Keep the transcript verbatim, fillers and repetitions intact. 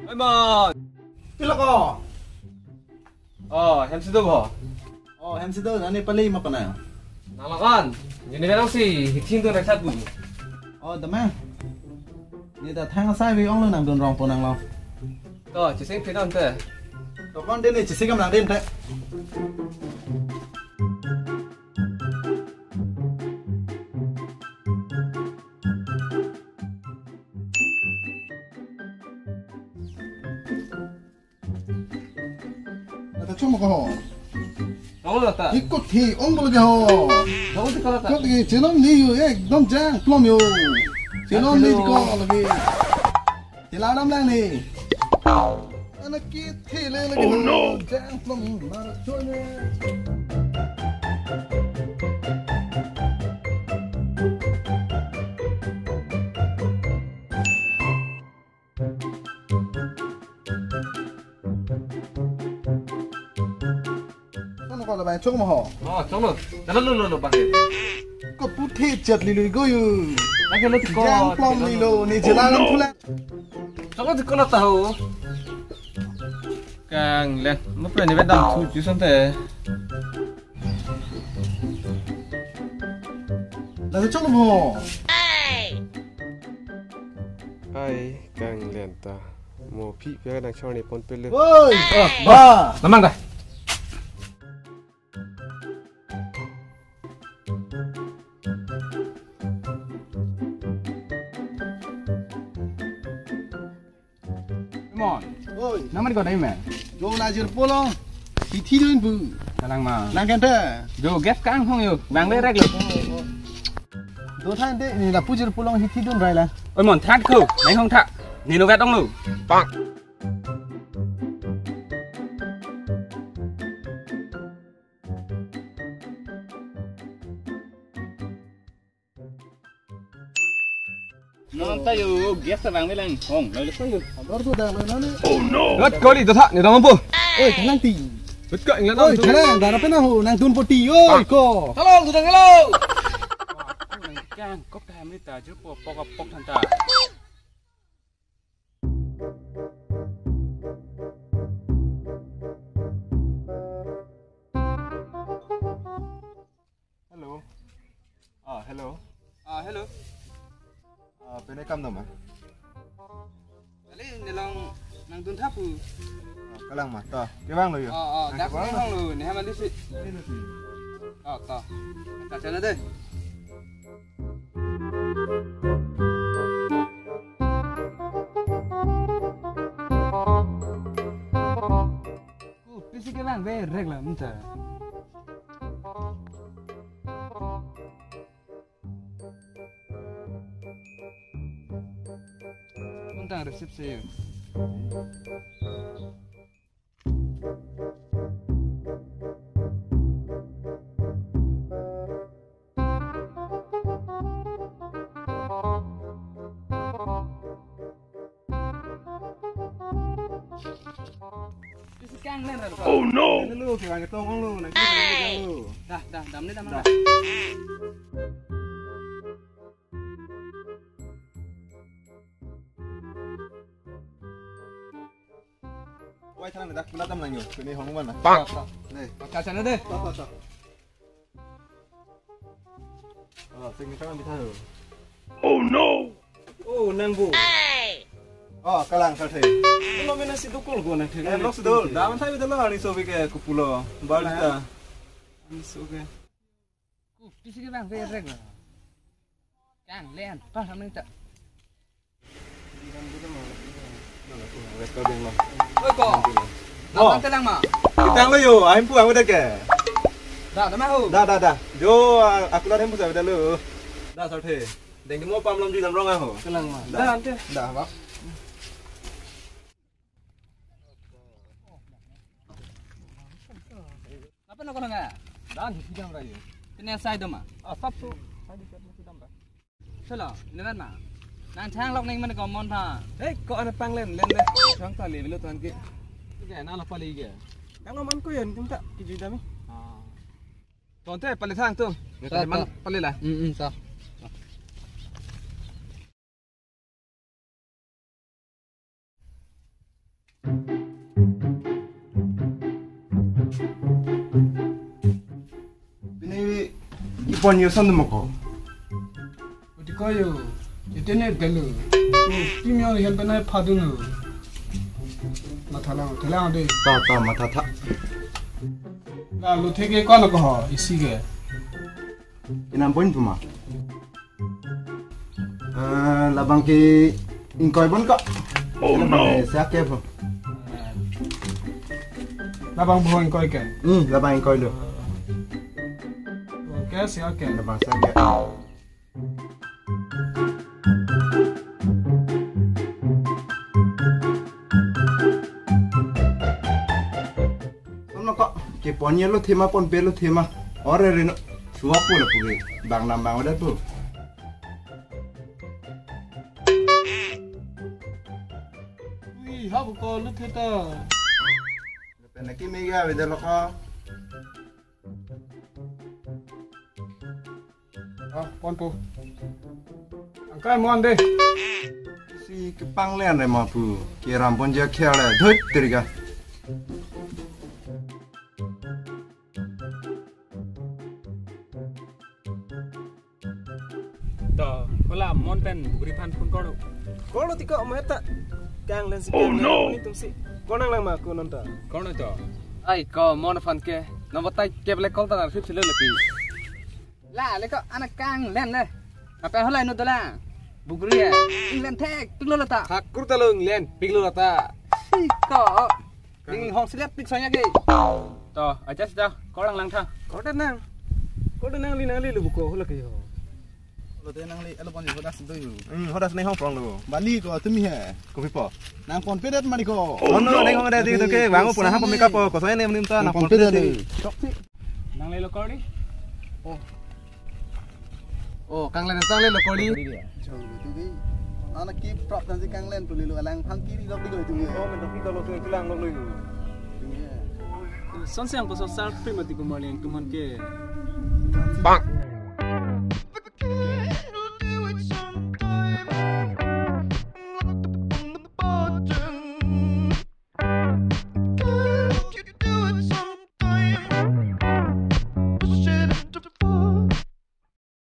Oi, mon. Pilo ko? Oh, hem si do bo? Oh, hem si do, ani pali ma pana. Nang lakan, jini belong si, hiching tu naksat bu. Oh, dama. Ni ta thang asai bi ong lo nang dun rong po nang lo. To, chising pinon te. To kon den ni chising kam nang den te. Ata chom ko ho. Ong lo ta. Ikot thi ong bol ke ho. Ong ti ko lo ta. Kok ki chelom ni yo ekdom jang plom yo. Chelom ni ko lagi. Chelang dam lang ni. Anak kit thele lagi. Oh, no. Jang plom mar chone. Kono ko la bang chok mo ho. Oh, chok lo. Dala lo lo lo bang. Ko puthe chat li lui go yu. Lagi lo ti ko. Jang plom li lo ni jela lang thula. Chok lo ti ko lo ta ho. Kang le, mo pre ni bedam thu ju son te. Lasi chok lo mo. Ai, kang len ta. Mo phi pia nang chor ni pon pele. Oi, ah, ba. Namang da. Mon. Oi. Namar ko dai me. Jo la jirpo along. Hithi dun bu. Kalang ma. Nang kente. Jo gas kang hong yo. Bang le rek lo. Do than de ni lapu jirpo along hithi dun rai la. Oi mon, that ko. Nang hong tha. Ni lo gat ong lo. Pak. Non ta yo, gas ta bang melang. Hong, lo lo ta yo. Ador tu dah lo nani. Oh no. Gat koli dotha, ni dong po. Oi, thalang ti. Gat ka inglan. Oi, thalang, dara pena ho, nang dun poti, oi ko. Halo, tu dang halo. Nang kang kok ta hamri ta, jur po pok pok than ta. Hello. Ah, hello. Ah, hello. Ah, pene kam nama? Kali nelong nang dun tha pu. Ah, kalang ma, to. Kevang lo yo. Ah, ah, nang dak kevang lo. Nelong lo, ne hamali si. Ini lo si. Ah, to. Kacha na de. Ku pisi ke lang be rek la minta. Untang receive se. Isi kang len ran. Oh no. Ini lo, kira kita ngong lo, nanti kita ngong lo. Dah, dah, dam ni, dam ni. Dah. Wai, thalang dak pula tam nang yo. Kini hong mana? Pak. Nih. Pakai sana deh. Pak, pak, pak. Oh, sing kita ngambil tahu. Oh no. Oh, nang bu. Oh, kalang kalthe. Lo mena si dukul ko nang thek. Eh, lo si dul. Daman thabi dalo ani sobi ke kupulo. Balita. Ani sobi. Ku, pisi ke bang, be rek lo. Kang len, pa kami ta. Oi ko. Oh. Nang telang ma. Kitang lo yo, ahim pu ang udah ke. Da, da ma ho. Da, da, da. Jo, ah, aku lah ahim pu sa udah lo. Da, sa the. Deng mo pam lom ji dam rong aho. Telang ma. Da, ante. Da, bak. Apa nak kena? Dan hithi dam rai. Kena sai doma. Ah, sab so. Sai di kat hithi dam rai. Chalo, lebat ma. Nang thang lok ning man ko mon pha. Hei, ko ana pang len, len le. Thang ta le bilo tan ki. Ke na lo pali ke. Kang lo man ko yan tum ta ki ji dami. Ah. Tonte pali thang tu. Ta, man ta. Pali la. Hmm, hmm, ta. Pini ipon yo son mo ko. Utiko yo. Itene delu. Pimi yo hen penai phadun lo. Mathalang, thalang de. Ta, ta, mathatha. La luthe ke ko-an ko ho, isi ke. Inam pon puma. Eh, labang ke ingkoi bon ko. Oh no. Eh, sa ke po. Labang bo ingkoi ke. Hmm, labang ingkoi lo. Okay, sa ke. Labang sa ke. Sono ko, kepon ye lo thema, ponpe lo thema. Ore reno. Suap po lo pure. Bang nam bang odat po. Ui, hap ko lo theta. Penaki mega beda lo ko. Ah, ponpo. Angkai mon de. Si kepanglen re ma pu. Keram pon ja khel le. Dhut teriga. To, kola mon pen bugri phan phone koro. Koro tiko mo heta. Kanglen si. Oh, kanglen no. Ni tum si. Konang lang ma ko non ta. Kono to. Ai ko mon phan ke. Nomor tai ke ble call ta na sip sile lagi. La le ko anak kanglen le. Apa hola inu dola. Bugri ya. England thek pik lo ta. Thakur ta lo England pik lo ta. Si ko. Ning hong silep pik sonya ke. To, aja sida, kolang lang tha. Kode nang. Kode nangli nangli lo buko hola ke yo. Lo te nangli elo pon yo hodas do yo. Hmm, hodas ne hong prong lo. Bali ko tumi he. Kopi po. Nang ponpe det mari ko. Oh no, ne hong det to ke. Bango puna ha pemika po. Kosoy ne menim ta nang ponpe det. Tok si. Nangli lo kori. Oh. Oh, kanglen tanglen lo kori. Jong lo tu di. Anak ki prap dan si kanglen tu lilo alang phang kiri lok di ko itu ya. Oh, men tapi kalau tu itu lang lok lo itu. Iya. Son siang ko so sar prima di ko marliang tum han ke. Bang.